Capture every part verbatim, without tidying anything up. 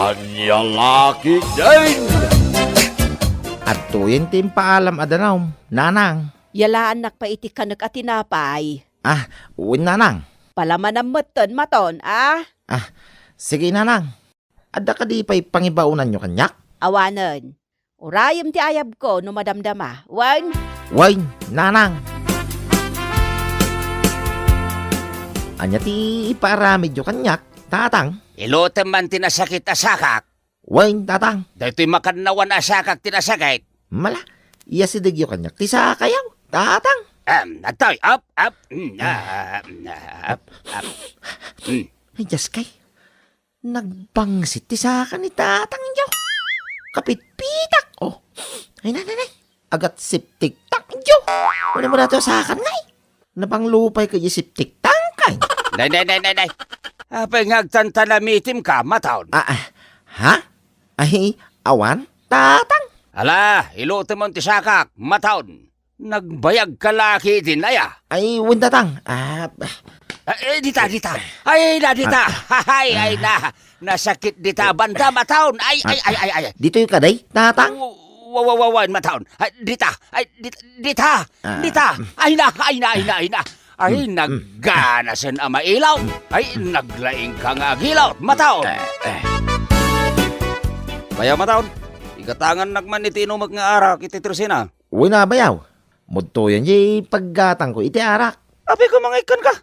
Ania la ketdin? Adtoyen ti impaalam a danum, nanang. Yalaannak pay iti kanek a tinapay. Ah, wen, nanang. Palamanam metten, Maton, a? Ah, sige, nanang. Adda kadi pay pangibaonanyo kaniak? Awanen. Urayem ti ayabko no madamdama. Wen? Wen, nanang. Ania ti ipaaramidyo kaniak, tatang? Ilutem man ti nasakit a sakak. Wen, tatang. Daytoy makannawan a sakak ti nasakit. Mala, iyasidegyo kaniak ti sakayo, tatang. Em, adtoy, up, up. Mm, ah, mm, ah, up, up. Mm. Ay, Diyos kay. Nagbangsit ti saka ni tatangyo. Kapitpitak, oh. Ay, nay, nay, nay. Agat septic tank, Diyo. Ano mo na to sa akin, nay? Napanglupay ka, septic tank, ay. Nay, nay, nay, nay, nay. Apay nga agtantanamitim ka, Maton? Ah, ah. Ha? Ay, awan, tatang. Ala, ilutem ti sakak, Maton. Nagbayag ka la ketdin, aya? Ay, wen, tatang. Ah, Ah, eh, dita, dita. Ay, na, dita. Ah. Ay, ay, na. Nasakit dita. Banda, Maton. Ay, ay, ay, ay, ay. Ditoy ka, day, tatang? Wa-, wa-, wa-, wa-, Maton. Ay, dita. Ay, dit-, dita. Ah. Dita. Ay, na, ay, na, ay, na, ay, na. Ay, mm, mm, nagganasen a mailaw. Ay, naglaing ka nga agilot, Maton. Eh, eh. Bayaw, Maton. Igatangannak man iti inumek nga arak iti tersena. Wen a, bayaw. Mudtoyen di paggatangko iti arak. Apay ko mangikkan ka?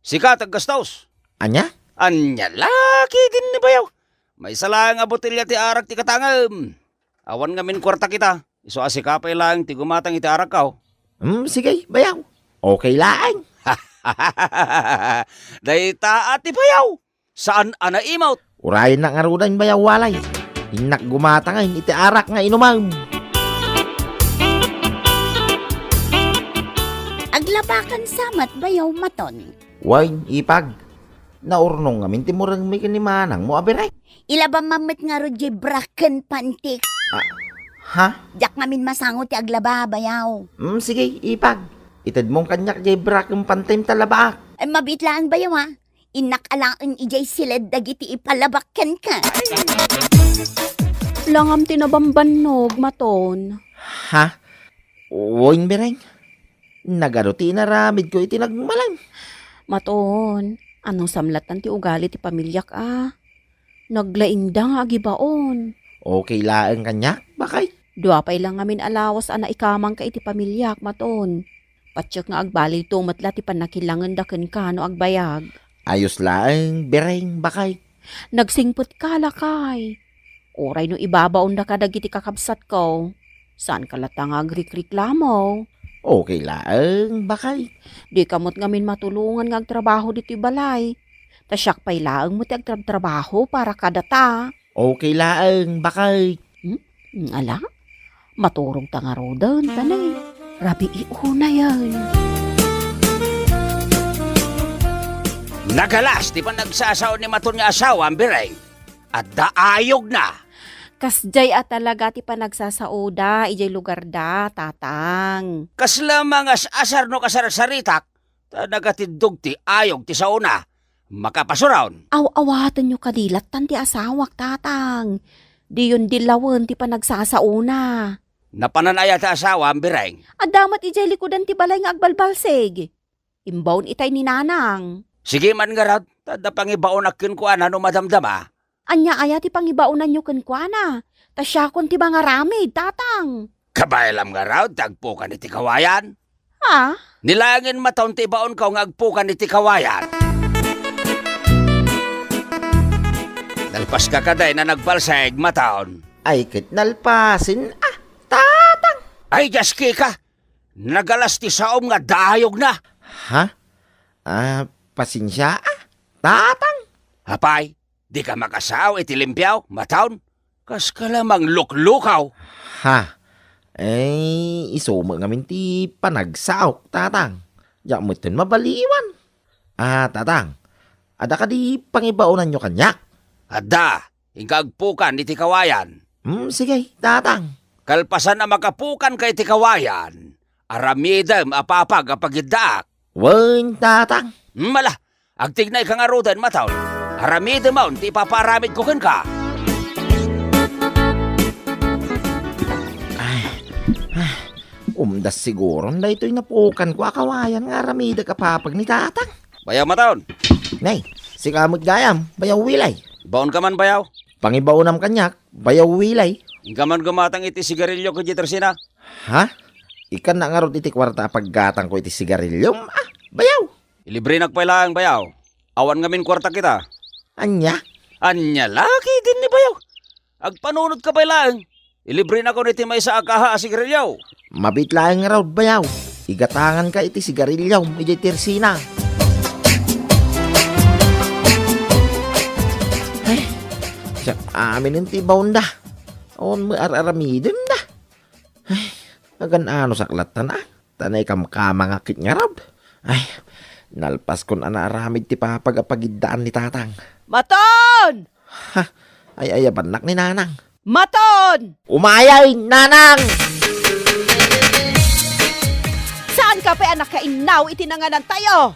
Sika ti aggastos. Ania? Ania la ketdin ni bayaw? Maysa laeng a botelya ti arak ti katangem. Awan ngamin kuartak ita. Isu a sika pay laeng ti gumatang iti arakko. Hmm, sige, bayaw. Okay laeng. Dayta a ti bayaw. Saan a naimut? Urayennak ngaruden, bayaw, walay. Innak gumatangen iti arak nga inumem. Aglabakan sa met, bayaw, Maton. Wen, ipag. Naurnong ngamin ti murengmi ken ni manangmo a birek. Ilabam man met ngarud diay bra ken pantik. Ah, ha? Diak ngamin masango ti aglaba, bayaw. Mm, sige, ipag. Itedmon kaniak diay bra ken pantim ta labaak. Ay, mabiit laeng, bayaw, a. Innak alaen idiay siled dagiti ipalabak kenka. Langam ti nabambannog, Maton. Ha? Wen, bireng. Nagadu ti inaramidko iti nagmalem. Maton, anusam lattan ti ugali ti pamiliak a? Naglaingda nga agibaon. Okay laeng kaniak, bakay. Dua pay la ngamin a lawas a naikamangka iti pamiliak, Maton. Patiek nga agbalilto met la ti pannakilangenda kenka no agbayag. Ayos laeng, bireng, bakay. Nagsingpetka, lakay. Uray no ibabaonda kadagiti kakabsatko, saanka latta nga agrikriklamo. Okay laeng, bakay. Dika met ngamin matulongan nga agtrabaho ditoy balay. Ta siak pay laeng met ti agtrabtrabaho para kadata. Okay laeng, bakay. Hmm? Hmm, ala? Maturogta ngaruden, ta ne, rabii unayen. Nagalas ti panagsasao ni Maton nga asawa, bireng. Adda ayogna. Kasdiay a talaga ti panagsasaoda idiay lugarda, Tatang. Kasla mangas-asar no kasarsaritak, ta nagatiddog ti ayog ti saona. Makapasuron. Aw-awatenyo kadi lattan ti asawak, Tatang. Diyon dillawen ti panagsasaona. Napanan aya ti asawam, bireng? Adda met idiay likudan ti balay nga agbalbalsig. Imbaon itay ni Nanang. Sige man ngarud, ta adda pangibaonak kenkuana no madamdama. Ania aya ti pangibaonanyo kenkuana? Ta siakon ti mangaramid, Tatang. Kabaelam ngarud ti agpukan iti kawayan? Ha? Ni laengen Maton ti ibaonko nga agpukan iti kawayan. Nalpaska kadi no nagbalsig, Maton? Ay, ket nalpasen, a, Tatang. Ay, diaskika! Nagalas ti saom nga adda ayogna. Ha? Ah, pasensia, a, Tatang. Apay, dika makasao iti limpio, Maton? Kaska la mangluklukaw. Ha? Eh, isu met ngamin ti panagsaok, Tatang. Diak metten mabaliwan. Ah, Tatang, adda kadi pangibaonanyo kaniak? Adda. Inka agpukan iti kawayan. Hmm, sige, Tatang. Kalpasan a makapukanka iti kawayan, aramidem a papag a pagiddaak. Wen, Tatang. Hmm, ala, agtignayka ngaruden, Maton. Aramidemon ti ipapaaramidko kenka. Kasiguron daytoy napukanko a kawayan nga aramidek a papag ni Tatang. Bayaw Maton! Nay, sika met gayam, Bayaw Wilay. Ibaonka man, Bayaw. Pangibaonam kaniak, Bayaw Wilay. Inka man gumatang iti sigarilio ket diay tersina. Ha? Ikkannak ngarud iti kuarta a paggatangko iti sigarilyom? Ah, Bayaw! Ilibrenak pay laeng, Bayaw. Awan ngamin kuartak ita. Ania? Ania la ketdin ni Bayaw? Agpanunotka pay laeng. Ilibrenakon iti maysa a kaha a sigarilyo. Mabiit laeng ngarud, Bayaw. Igatanganka iti sigarilyom idiay tersina. Ay, siak aminen ti ibaonda. Awan met ar-aramidenda. Ay, agan-anosak latta, a? Ta naikamkamangak ket ngarud. Ay, nalpaskon a naaramid ti papag a pagiddaan ni Tatang. Maton! Ha? Ay-ayabannak ni Nanang. Maton! Umayay, Nanang! Saanka pay a nakainnaw iti nanganantayo?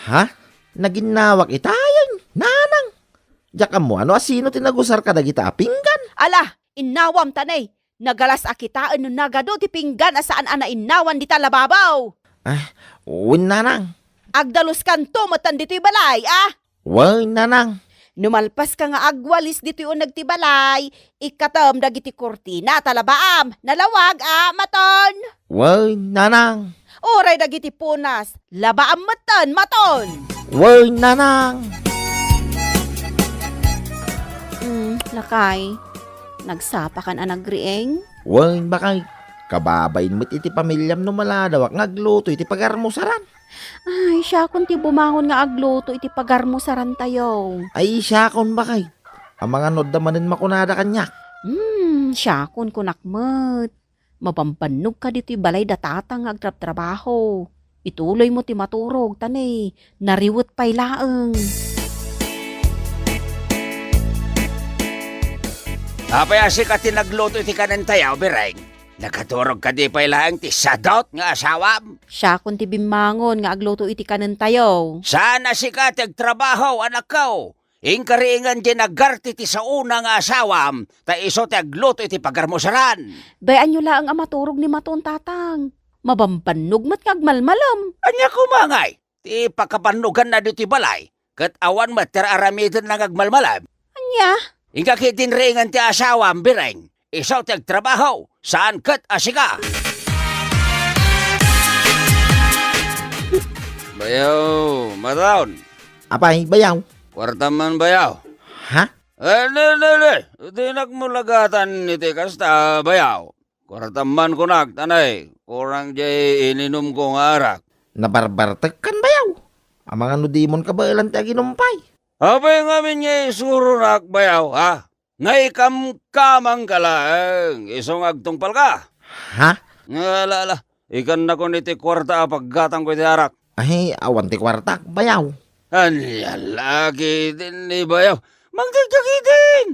Ha? Naginnawak itayen, Nanang? Diak ammo no asino ti nagusar kadagita a pinggan. Ala, innawam ta ne. Nagalas a kitaen no nagadu ti pinggan a saan a nainnawan dita lababaw. Ah, wen, Nanang. Agdaluskanto metten ditoy balay, a? Wen, Nanang. No malpaska nga agwalis ditoy uneg ti balay, ikkatem dagiti kurtina ta labaam. Nalawag, a, Maton? Wen, Nanang. Uray dagiti punas, labaam metten, Maton. Wen, Nanang. Mm, lakay, nagsapakan a nagriing? Wen, baket. Kababain met iti pamiliam no maladawak nga agluto iti pagarmusaran. Ay, siakon ti bumangon nga agluto iti pagarmusarantayo. Ay, siakon, baket. Amangan no adda manen makunada kaniak. Hmm, siakon kunak met. Mabambannogka ditoy balay da Tatang nga agtrabtrabaho. Ituloymo ti maturog, ta ne, nariwet pay laeng. Apay a sika ti nagluto iti kanentayo, Bireng? Nakaturog kadi pay laeng ti sadot nga asawam? Siakon ti bimmangon nga agluto iti kanentayo. Saan a sika ti agtrabaho, anakko? Inkariingan diay nagarti ti saona nga asawam, ta isu ti agluto iti pagarmusaran. Bay-anyo laeng a maturog ni Maton, Tatang. Mabambannog met nga agmalmalem. Ania koma ngay ti pakabannoganna ditoy balay, ket awan met ti ar-aramidenna nga agmalmalem? Ania? Inka ketdin riingan ti asawam, Bireng. Isu ti agtrabaho, saan ket a sika. Bayaw, Maton. Apay, Bayaw? Kuartam man, Bayaw. Ha? Eh, ne, ne, ne. Dinak mo lagatan iti kasta, Bayaw. Kuartam man kunak, ta ne, kurang diay ininumko nga arak. Nabarbartekkan, Bayaw. Amangan no dimon kabaelan ti aginumpay. Apay ngamin nga isuronak, Bayaw, ha? Naikamkamangka laeng, isu nga agtungpalka. Ha? Ala, ala, ikannakon iti kuarta a paggatangko iti arak. Ay, awan ti kuartak, Bayaw. Ania la ketdin ni Bayaw? Mangted ka ketdin!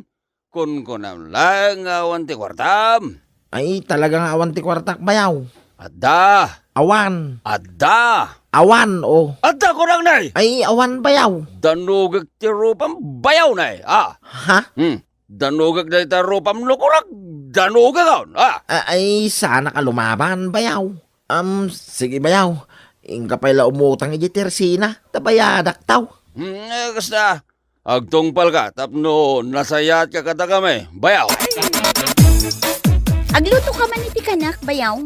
Kunkunam laeng nga awan ti kuartam. Ay, talaga nga awan ti kuartak, Bayaw. Adda. Awan. Adda. Awan, o. Adda, kunam, ne. Ay, awan, Bayaw. Danugek ti rupam, Bayaw, ne, a. Ha? Hmm. Danugek dayta rupam no kunak, danugekon, a. A-, ay, saanak a lumaban, Bayaw. Am, sige, Bayaw. Inka pay la umutang idiay tersina, ta bayadak taw. Hmm, eh, kasta, agtungpalka tapno nasayaatka kadakami, Bayaw. Aglutoka man iti kanak, Bayaw.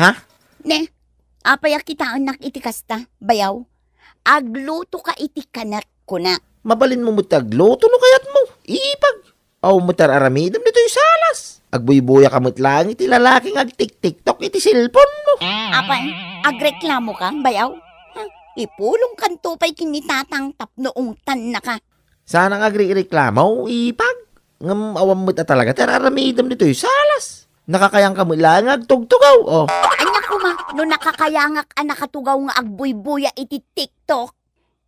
Ha? Ne, apay a kitaennak iti kasta, Bayaw? Aglutoka iti kanak, kunak. Mabalinmo met ti agluto no kayatmo, ipag. Awan met ti ar-aramidem ditoy salas. Agbuybuya ka met laeng iti lalaki nga agtik-tiktok iti cellphone mo. Apay, agreklamo ka, Bayaw? Hmm, ipulongkanto pay ken ni Tatang tapno ungtannaka. Saan nga agrereklamo, ipag? Ngem awan met a talaga ti ar-aramidem ditoy salas. Nakakayangka met laeng nga agtugtugaw, o. Ania koma, no nakakayangak a nakatugaw nga agbuybuya iti TikTok,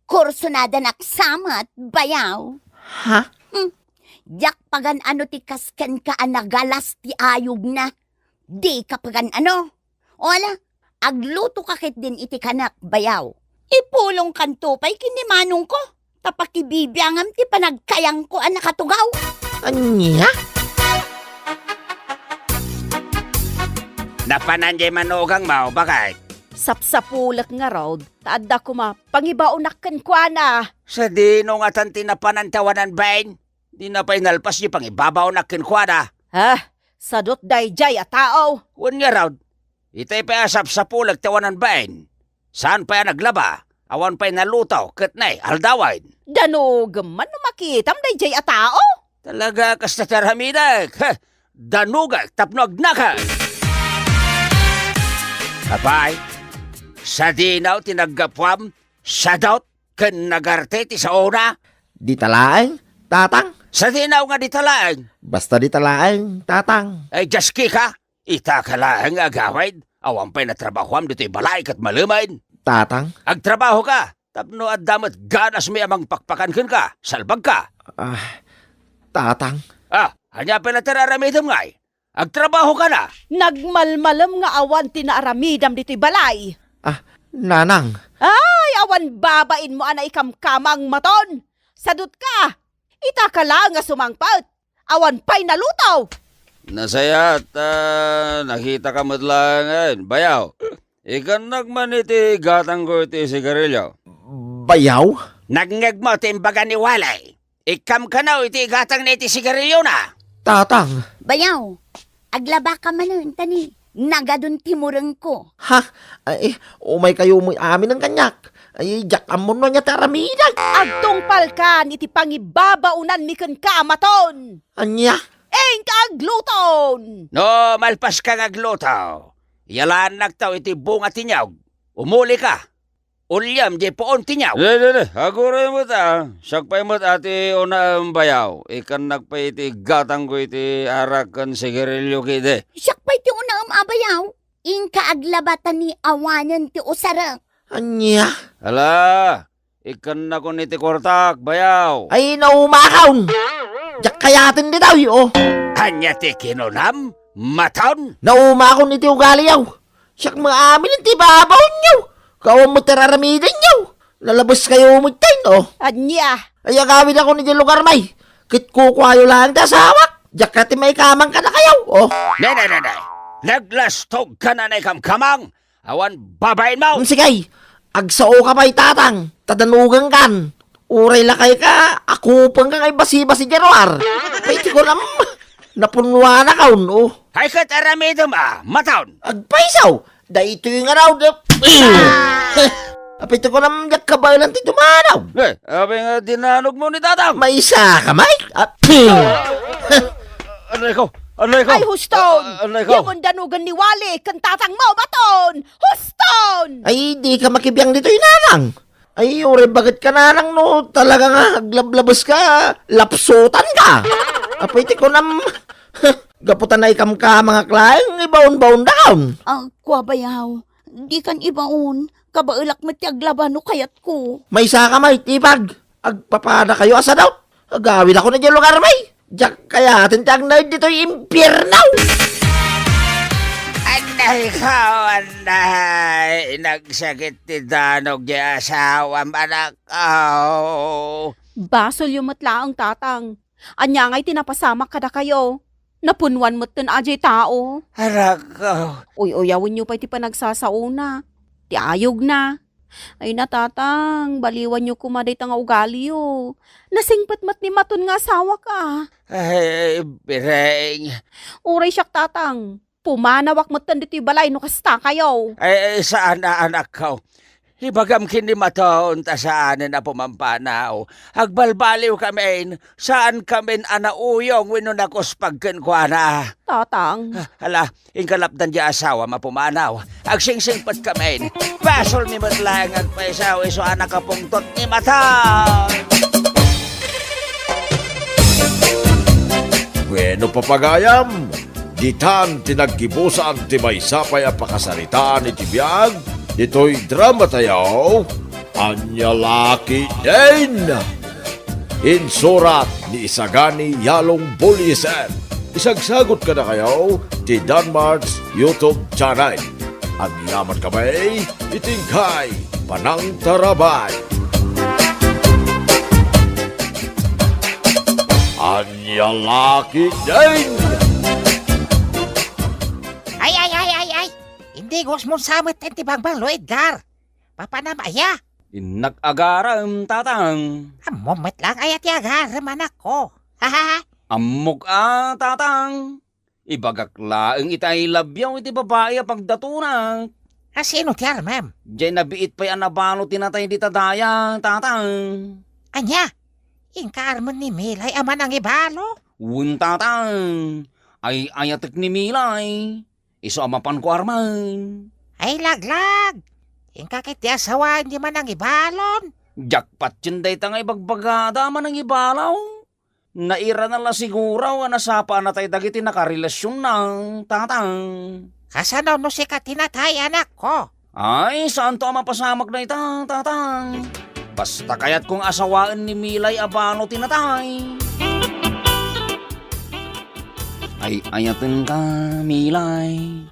kursunadanak sa met, Bayaw. Ha? Hmm. Diak pagan-ano ti kas kenka a nagalas ti ayogna. Dika pagan-ano. O ala, aglutoka ketdin iti kanak, Bayaw. Ipulongkanto pay ken ni manongko, ta pakibibiangam ti panagkayangko a nakatugaw. Ania? Napanan diay manugangmo, baket? Sapsapulek ngarud, ta adda koma pangibaonak kenkuana. Sadino ngatan ti napanan ti awanan bain? Dina pay nalpas diay pangibabaonak kenkuana. Ha? Sadut daydiay a tao? Wen ngarud, itay pay a sapsapulek ti awanan bain. Saan pay a naglaba, awan pay naluto, ket nay, aldawen. Danugem man no makitam daydiay a tao? Talaga, kasta ti aramidek. Heh, danugek tapno agnakem. Apay, sadino ti naggapuam, sadut, ken nagarte ti saona? Dita laeng, tatang. Sadino nga dita laeng? Basta dita laeng, tatang. Ay, diaskika? Itaka laeng nga agawid, awan pay natrabahoam ditoy balay ket malemen. Tatang? Agtrabahoka, tapno adda met ganasmi a mangpakpakan kenka, salbagka. Ah, tatang. Ah, ania pay la ti aramidem ngay? Agtrabahokana? Nagmalmalem nga awan ti naaramidam ditoy balay. Ah, nanang. Ay, awan babainmo a naikamkamang, Maton! Sadutka! Itaka laeng nga sumangpet! Awan pay naluto! Nasayaat, ah, nakitaka met laengen, bayaw. Ikannak man iti gatangko iti sigarilio. Bayaw? Nangngegmo ti imbaga ni Wale. Ikkam kano iti gatangna iti sigariliona. Tatang. Bayaw, aglabaka manen, ta ni nagadun ti murengko. Ha? Ay, umay kayo moy aminen kaniak. Ay, diak ammo no ania ti aramidek. Agtungpalkan iti pangibabaonanmi kenka, Maton. Ania? Inka agluton! No, malpaska nga agluto, iyalaannakto iti bunga ti niyog. Umulika. Uliam diay puon ti niyog. Dede, dede, aguray met a. Siak pay met a ti unaem, bayaw. Ikannak pay iti gatangko iti arak ken sigarilio ketdi. Siak pay ti unaem a bayaw. Inka aglaba ta ni awanen ti usarek. Ania? Ala, ikkannakon iti kuartak, bayaw. Ay, naumakon. Diak kayaten ditoy, oh. Ania ti kinunam, Maton? Naumakon iti ugaliyo. Siak met amin ti babaonyo. Kawan met ti aramidenyo. Nalabes kayo met ten, oh. Ania? Ay, agawidakon iti lugar, may. Ket kukuayo laeng ti asawak. Diak kati maikamang kadakayo, oh. Ne, ne, ne, ne. Naglastog ka na naikamkamang. Awan babainmo. Mm, sige. Agsaoka pay, tatang. Ta danugangkan. Uray lakayka, akupengka nga ibasibasi diay ruar. Pay ti kunam, napunnuanakon, oh. Ay, ket aramidem a, Maton. Agpayso, daytoy nga raw, da-, apay ti kunam, diak kabaelan ti dumanaw. Eh, apay nga dinanogmo ni tatang? Maysaka, may? Ah, Anay ko, anay ko. Ay, huston! Ah, anay ko. Diak danugen ni Wale ken tatangmo, Maton! Huston! Ay, dika makibiang ditoy, nanang. Ay, uray baket ka, nanang, no talaga nga aglablabeska, lapsutanka. Apay ti kunam, gapu ta naikamkamangak laeng, ibaonbaondakon. Ah, kua, bayaw, dikan ibaon, kabaelak met ti aglaba no kayatko. Maysaka, may, tipag. Agpapadakayo a sadut. Agawidakon idiay lugar, may. Diak kayaten ti agnaed ditoy impierno. Anay ko, anay. Nagsakit ti danog diay asawam, anak ko. Basolyo met laeng, tatang. Ania ngay ti napasamak kadakayo? Napunnuan metten a diay tao. Anak ko. Uy-uyawenyo pay ti panagsasaona, ti ayogna. Ay, natatang, baliwanyo koma dayta nga ugaliyo. Nasingpet met ni Maton nga asawak a. Ay, bireng. Uray siak, tatang. Pumanawak metten ditoy balay no kasta kayo. Ay, ay, saan a, anak ko. Ibagam ken ni Maton ta saanen a pumampanaw. Agbalbaliw kamin, saan kamin a nauyong wenno nakuspag kenkuana. Tatang. Ah, ala, inkalapdan diay asawam a pumanaw. Agsingsingpet kamin. Basolmi met laeng agpayso isu a nakapungtot ni Maton. Bueno, papagayam, ditan ti naggibusan ti maysa pay a pakasaritaan iti biag ditoy drama tayo, Ania La Ketdin. Insurat ni Isagani Yalong Buliesen. Isagsagot kadakayo ti Danmart's YouTube channel. Agyaman kami iti inkay panangtarabay. Ania La Ketdin! Ay, ay, ay, ay, ay, Digos mo sa met ti bangbanglo, Edgar. Papanam aya? Innak agarem, tatang. Ammom met laeng aya ti agarem, anakko. Ammok a, tatang. Ibagak laeng iti I love you iti babai a pagdatonak. A, sino ti armem? Diay nabiit pay a nabalo ti natay dita daya, tatang. Ania? Inka armen ni Milay a manangibalo? Wen, tatang. Ay-ayatek ni Milay. Isu a mapanko armen. Ay, laglag! Inka ketdi asawaen ti manangibalon? Diak patien dayta nga ibagbagada a manangibalo. Nairana la siguro a nasapa a natay dagiti nakarelasionna, tatang. Kasano no sika ti natay, anakko? Ay, saanto a mapasamak dayta, tatang. Basta kayatko nga asawaen ni Milay a balo ti natay. Ay-ayatenka, Milay.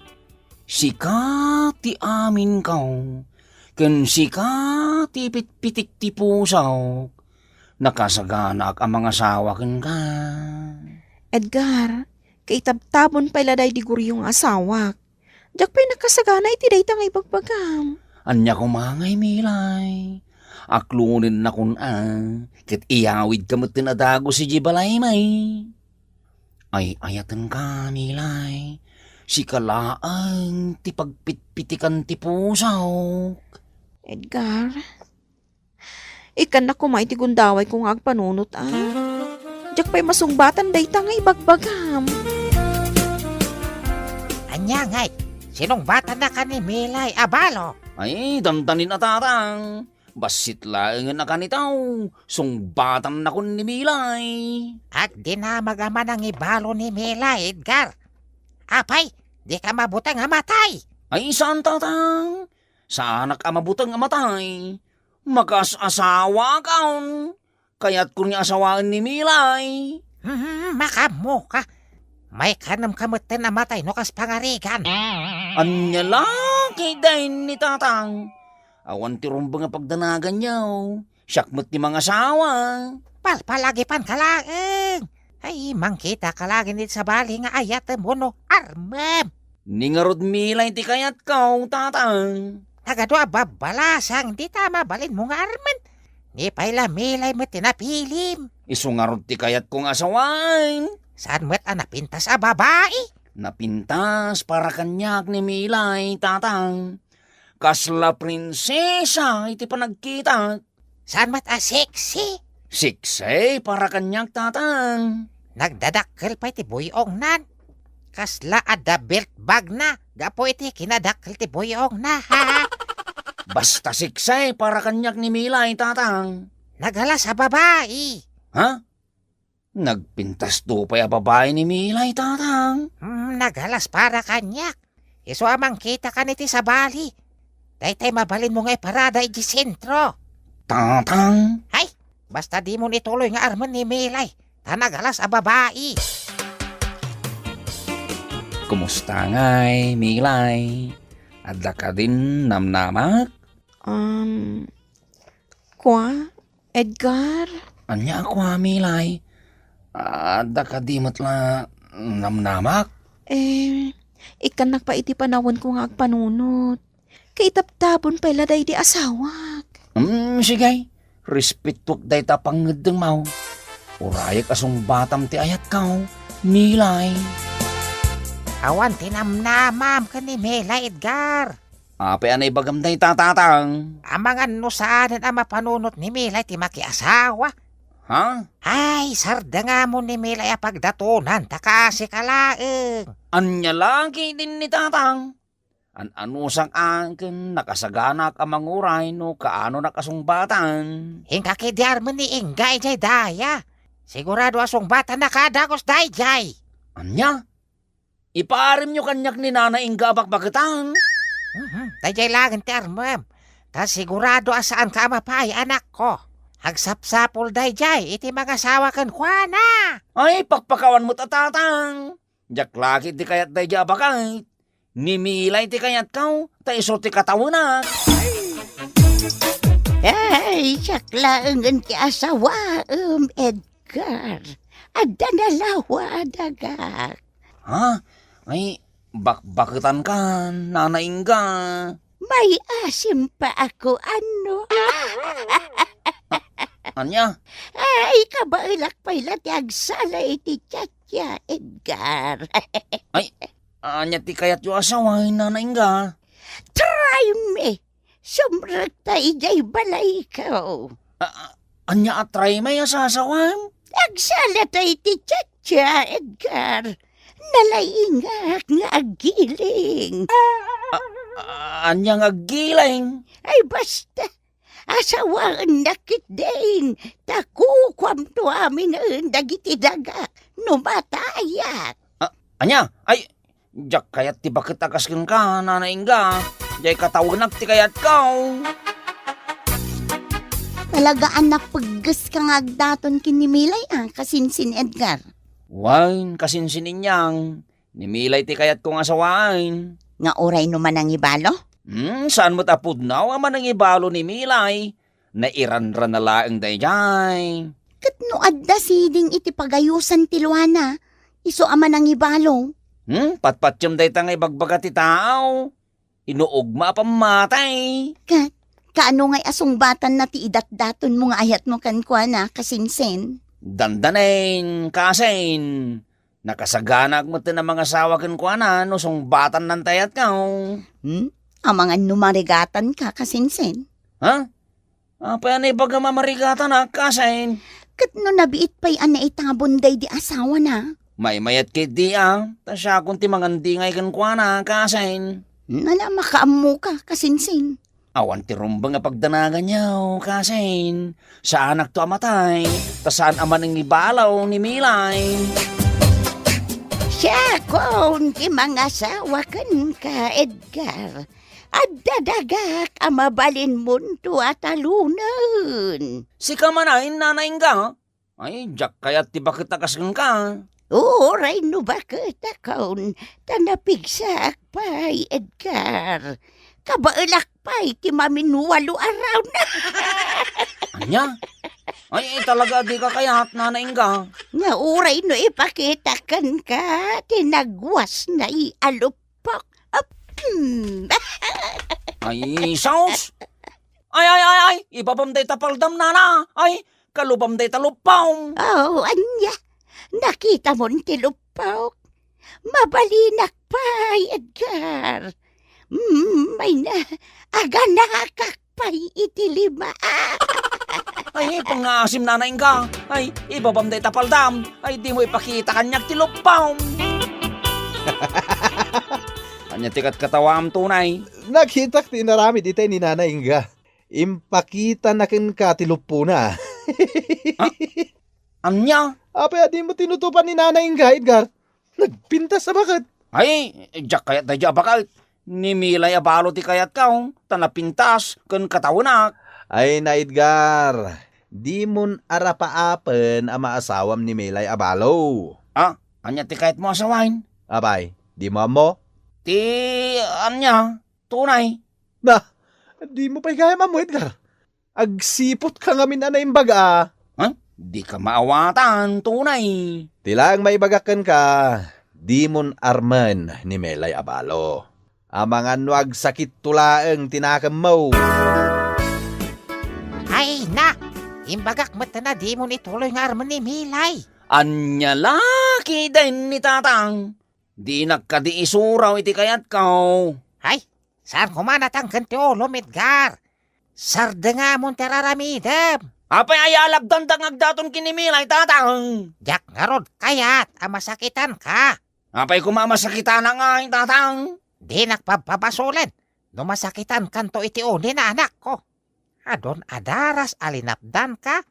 Sika ti aminko, ken sika ti pitpitik ti pusok. Nakasaganaak a mangasawa kenka. Edgar, kaitabtabon pay la daydi Goryo nga asawak. Diak pay nakasagana iti dayta nga ibagbagam. Ania koma ngay, Milay? Aklonennakon a, ket iyawidka metten a dagus idiay balaymi. Ay-ayatenka, Milay. Sika laeng ti pagpitpitikan ti pusok. Edgar, ikkannak koma iti gundawayko nga agpanunot a. Diak pay masungbatan dayta nga ibagbagam. Ania ngay? Sinungbatannaka ni Milay a balo? Ay, dandanin a, tatang. Bassit laengen a kanitaw, sungbatannakon ni Milay. Agdinamag a manangibalo ni Milay, Edgar. Apay, dika mabuteng a matay? Ay, saan, tatang. Saanak a mabuteng a matay. Makaas-asawaakon. Kayatkon nga asawaen ni Milay. Hmm, makaammoka. Maikanemka metten a matay no kas pangarigan. Ania la ketdin ni tatang? Awan ti rumbeng a pagdanaganyo. Siak met ti mangasawa. Palpalagipanka laeng. Ay, mangkitaka laeng iti sabali nga ayatem wenno armem. Ni ngarud, Milay, ti kayatko, tatang. Nagadu a babbalasang dita mabalinmo nga armen. Ni pay la Milay met ti napilim. Isu ngarud ti kayatko nga asawaen. Saan met a napintas a babai? Napintas para kaniak ni Milay, tatang. Kasla prinsesa iti panagkitak. Saan met a sexy? Sexy para kaniak, tatang. Nagdadakkel pay ti buy-ongnan. Kasla a da-belt bagna gapu iti kinadakkel ti buy-ongna, ha? Basta sexy para kaniak ni Milay, tatang. Nagalas a babai. Ha? Nagpintasto pay a babai ni Milay, tatang. Hmm, nagalas para kaniak. Isu a mangkitakan iti sabali. Daytay mabalinmo nga iparada iti sentro. Tatang. Ay, basta dimon ituloy nga armen ni Milay, ta nagalas a babai. Kumusta ngay, Milay? Adda kadin namnamak? Um, Kua, Edgar? Ania a kua, Milay? Adda kadi met la namnamak? Eh, ikkannak pay iti panawenko nga agpanunot. Kaitaptapon pay la daydi asawak. Hmm, sige. Respettuak dayta a pangngeddengmo. Urayek a sungbatam ti ayatko, Milay. Awan ti namnamam ken ni Milay, Edgar. Apay a naibagam dayta, tatang? Amangan no saanen a mapanunot ni Milay ti makiasawa. Ha? Ay, sardengamon ni Milay a pagdatonan ta kaasi ka laeng. Ania la ketdin ni tatang? An-anusak a ken nakasaganak a manguray no kaanonak a sungbatan. Inka ketdi armen ni Inga idiay daya. Sigurado a sungbatannaka a dagus daydiay. Ania? Ipaarimyo kaniak ni Nana Inga a bakbaketan. Mhm, daydiay laeng ti armem. Ta sigurado a saanka a mapay, anakko. Agsapsapul daydiay iti mangasawa kenkuana. Ay, pakpakawan met a, tatang. Diak la ketdi kayat daydiay a baket. Ni Milay ti kayatko, ta isu ti katawenak. Ay, siak laengen ti asawaem, Edgar. Adda nalawa a dagak. Ha? Ay, bakbaketanka, Nana Inga. May asim pa ako, ano? Ania? Ay, kabaelak pay la ti agsala iti chatya, Edgar. Ay, ania ti kayatyo a sawen, Nana Inga? Try me! Sumrekta idiay balayko. A-, a-, ania a try me a sasawem? Agsala ta iti chatya, Edgar. Nalaingak nga aggiling. A-, a-, ania nga aggiling? Ay, basta. Asawaennak ketdin, ta kukuamto aminen dagiti daga no matayak. A-, ania? Ay, diak kayat ti baket a kas kenka, Nana Inga. Diay katawenak ti kayatko. Talaga a napeggeska nga agdaton ken ni Milay a, kasinsin Edgar. Wen, kasinsin Inyang. Ni Milay ti kayatko nga sawaen. Nga uray no manangibalo? Hmm, saan met a pudno a manangibalo ni Milay? Nairanrana laeng daydiay. Ket no adda siding iti pagayosan ti luana, isu a manangibalo. Hmm, patpatiem dayta nga ibagbaga ti tao. Inuogma a pammatay. Ket, kaano ngay a sungbatanna ti idatdatonmo nga ayatmo kenkuana, kasinsin? Dandanen, kasin. Nakasaganaak met a mangasawa kenkuana no sungbatanna ti ayatko. Hmm? Amangan no marigatanka, kasinsin? Ha? Apay a naibagam a marigatanak, kasin? Ket no nabiit pay a naitabon daydi asawana? Maymayat ketdi a, ta siakon ti mangandingay kenkuana, kasin? Nala, makaammoka, kasinsin. Awan ti rumbeng a pagdanaganyo, kasin. Saanakto a matay, ta saan a manangibalo ni Milay. Siakon ti mangasawa kenka, Edgar. Adda dagak a mabalinmonto a talunen. Sika manen, Nana Inga? Ay, diak kayat ti baket a kas kenka. Uray no baketakon, ta napigsaak pay, Edgar. Kabaelak pay ti maminwalo a round. Ania? Ay, talaga a dika kayat, Nana Inga. Nga uray no ipakitak kenka ti nagwasna a luppo. Pok-, ap-, hmm. Ay, sus! Ay, ay, ay, ay! Ibabam dayta paldam, nana! Ay, kalubam dayta luppam! Oh, ania? Nakitamon ti luppok? Mabalinak pay, Edgar. Hmm, mayna, aganakak pay iti lima. Ay, pangngaasim, Nana Inga. Ay, ibabam dayta paldam. Ay, dimo ipakita kaniak ti luppam. Ania ti katkatawaam, Tunay? Nakitak ti inaramid itay ni Nana Inga. Impakitana kenka ti luppona. Ah, ania? Apay a dimo tinutupan ni Nana Inga, Edgar? Nagpintas a baket. Ay, diak kayat daydiay a baket. Ni Milay a balo ti kayatko, ta napintas ken katawenak. Ay, na Edgar, dimon arapaapen a maasawam ni Milay a balo. Ah, ania ti kayatmo a sawen? Apay, dimo ammo? Ti ania, Tunay? Na, dimo pay gayam ammo, Edgar. Agsiputka ngamin a naimbag a. Ha? Dika maawatan, Tunay. Ti laeng maibagak kenka, dimon armen ni Milay a balo. Amangan no agsakitto laeng ti nakemmo. Ay, na! Imbagak met a dimon ituloy nga armen ni Milay. Ania la ketdin ni Tatang? Dinak kadi isuraw iti kayatko. Ay, saan koma natangken ti ulom, Edgar. Sardengamon ti ar-aramidem. Apay aya a labdandak nga agdaton ken ni Milay, Tatang? Diak ngarud kayat a masakitanka. Apay koma a masakitanak ngay, Tatang? Dinak pabpabasolen no masakitankanto iti uli, anakko. Adun a daras a linapdanka,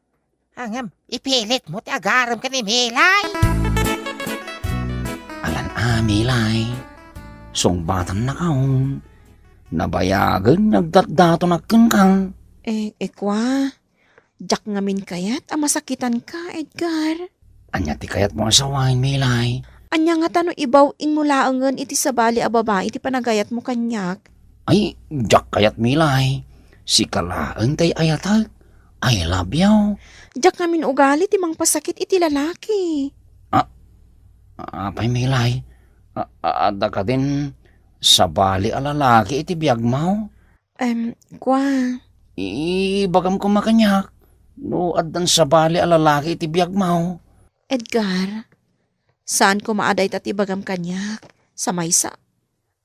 ngem ipilitmo ti agarem ken ni Milay. Alan a, Milay, sungbatannakon. Nabayagen nga agdatdatonak kenka. Eh, eh, kua, diak ngamin kayat a masakitanka, Edgar. Ania ti kayatmo a sawen, Milay? Ania ngata no ibaw-ingmo laengen iti sabali a babai ti panagayatmo kaniak? Ay, diak kayat, Milay. Sika laeng ti ayatek. I love you. Diak ngamin ugali ti mangpasakit iti lalaki. Ah, apay, Milay? A-, a-, adda kadin sabali a lalaki iti biagmo? Em, kua. Ibagam koma kaniak, no addan sabali a lalaki iti biagmo. Edgar, saan koma a dayta ti ibagam kaniak. Sa maysa,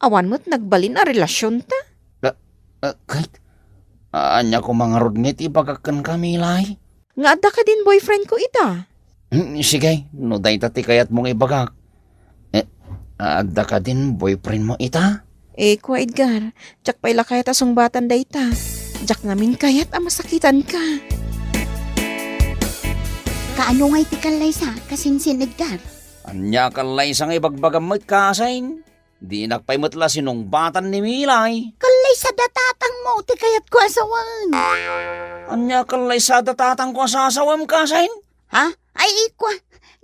awan met nagbalin a relasionta. Ah, ah, ket, ah, ania koma ngarud nga iti ibagak kenka, Milay? Nga adda kadin boyfriend ko ita. Hmm, sige, no dayta ti kayatmo nga ibagak. Eh, adda kadin boyfriend mo ita? Eh, kua Edgar, diak pay la kayat a sungbatan dayta. Diak ngamin kayat a masakitan ka. Kaano nga iti kallaysa, kasinsin Edgar? Ania kallaysa nga ibagbagam met, kasin? Dinak pay met la sinungbatan ni Milay. Kallaysa da tatangmo ti kayatko a sawen. Ania kallaysa da tatangko a sasawem, kasin? Ha? Ay, ikwa.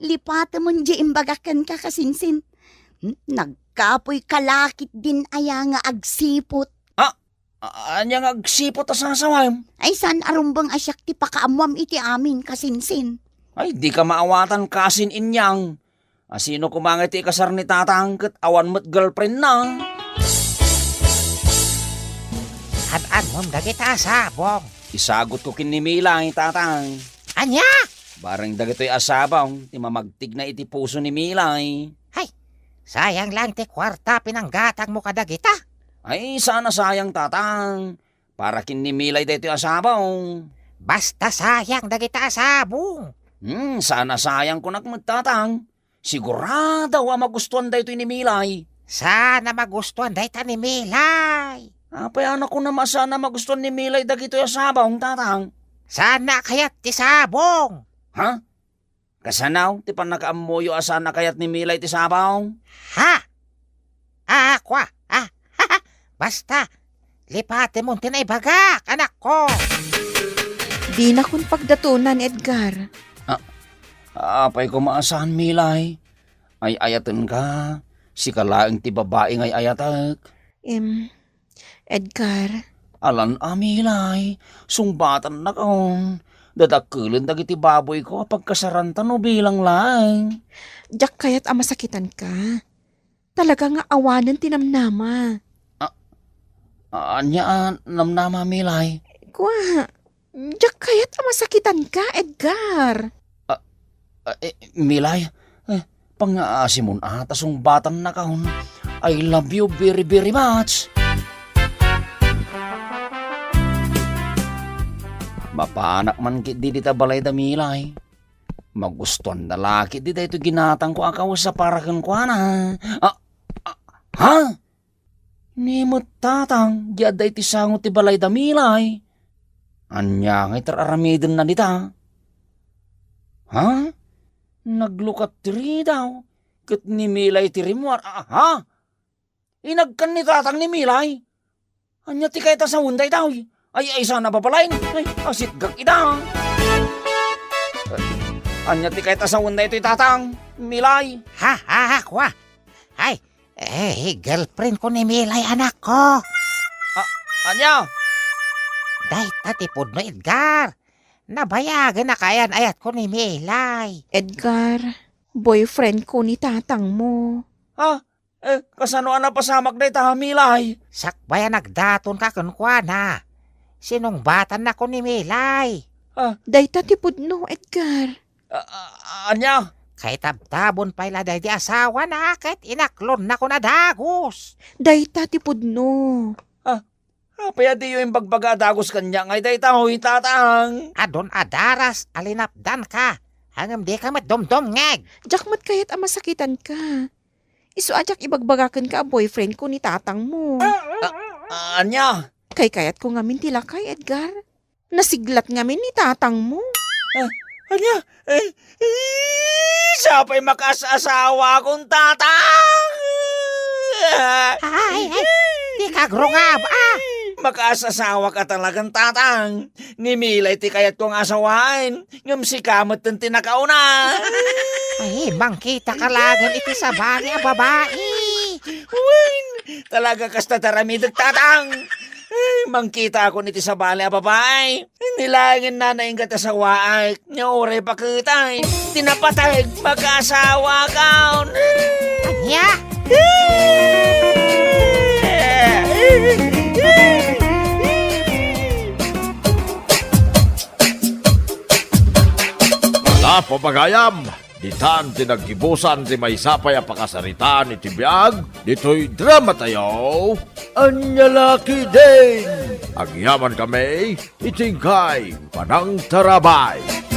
Lipatemon di imbagak kenka, kasinsin. Hmm, nagkapoy ka la ketdin aya nga agsipot. Ah, a-, ania nga agsipot a sasawem? Ay, saan a rumbeng a siak ti pakaammoam iti amin, kasinsin. Ay, dika maawatan, kasin, inyang. A sino koma nga ti ikasar ni tatang ket awan met girlfriendna? Ad-admom dagita a sabong. Isagutko ken ni Milay, tatang. Ania? Bareng dagitoy a sabong ti mamagtigna iti puso ni Milay. Hay, sayang lang ti kuarta pinanggatangmo kadagita. Ay, saan a sayang, tatang. Para ken ni Milay daytoy a sabong. Basta sayang dagita a sabong. Hmm, saan a sayang kunak met, tatang. Sigurado a magustuan daytoy ni Milay. Saan a magustuan dayta ni Milay? Apay a nakunam a saan a magustuan ni Milay dagitoy a sabong, tatang? Saan a kayat ti sabong? Ha? Kasano ti pannakaammoyo a saan a kayat ni Milay ti sabong? Ha? Ah, kua? Ah, basta, lipatemon ti naibagak, anakko. Dinakon pagdatonan, Edgar. Ah, apay koma a saan, Milay? Ay-ayatenka, sika laeng ti babai nga ay-ayatek. Em, Edgar. Alan a, Milay, sungbatannakon. Dadakkelen dagiti baboyko a pagkasaranta no bilang laeng. Diak kayat a masakitanka. Talaga nga awanen ti namnama. A-, ania a namnama, Milay? Kua, diak kayat a masakitanka, Edgar. Ah, ah, eh, Milay, eh, pangngaasimon a ta sungbatannakon. I love you very, very much. Mapanak man ketdi dita balay da Milay. Magustuanna la ketdi daytoy ginatangko a kawes a para kenkuana. Ah, ah, ha? Ni met tatang, di adda iti sango ti balay da Milay. Ania nga itar-aramidenna dita? Ha? Naglukat ti ridaw, ket ni Milay ti rimmuar. Ah, ha? Inagkan ni tatang ni Milay? Ania ti kayat a sawen daytoy? Ay, ay, sana babalain. Ay, asitgak ida. Ania ti kayat a sawen daytoy, tatang? Milay. Ha, ha, ha, kua. Ay, eh, girlfriend ko ni Milay, anakko. Ah, ania? Dayta ti pudno, Edgar. Nabayagen a kaayan-ayat ko ni Milay. Edgar, boyfriend ko ni tatang mo. Ha? Eh, kasano a napasamak dayta, Milay? Sakbay a nagdaton ka kenkuana, sinungbatannak ni Milay. Ah. Dayta ti pudno, Edgar. Ah, ah, ania? Kaitabtabon pay la daydi asawana ket inaklonnakon a dagus. Dayta ti pudno. Ah, apay a diyo imbagbaga a dagus kaniak ngay dayta, hoy, tatang? Adun a daras a linapdanka, ngem dika met dumdumngeg. Diak met kayat a masakitanka. Isu a diak ibagbaga kenka a boyfriend ko ni tatang mo. Ah, ah, ania? Kaykayatko ngamin ti lakay, Edgar. Nasiglat ngamin ni tatang mo. Ah, ania? Eh, eh, siya pa'y makaas-asawakon, tatang! Ay, ay, di ka agrungab, ah! Makaas-asawak a talagan, tatang. Ni Milay ti kayatko nga asawaen. Ngem sika met ti nakauna. Ay, mangkita ka laeng iti sabali a babai. Wen, talaga kasta ti aramidek, tatang. Ay, mangkita akon iti sabali a babai. Ni laengen nana inggad asawaek. Nia uray paketay. Ti napateg, makaasawa akon. Ania? Ala, pagayam, ditan ti naggibusan ti maysa pay a pakasaritaan iti biag ditoy drama tayo. Ania la ketdin? Agyaman kami iti inkay panangtarabay.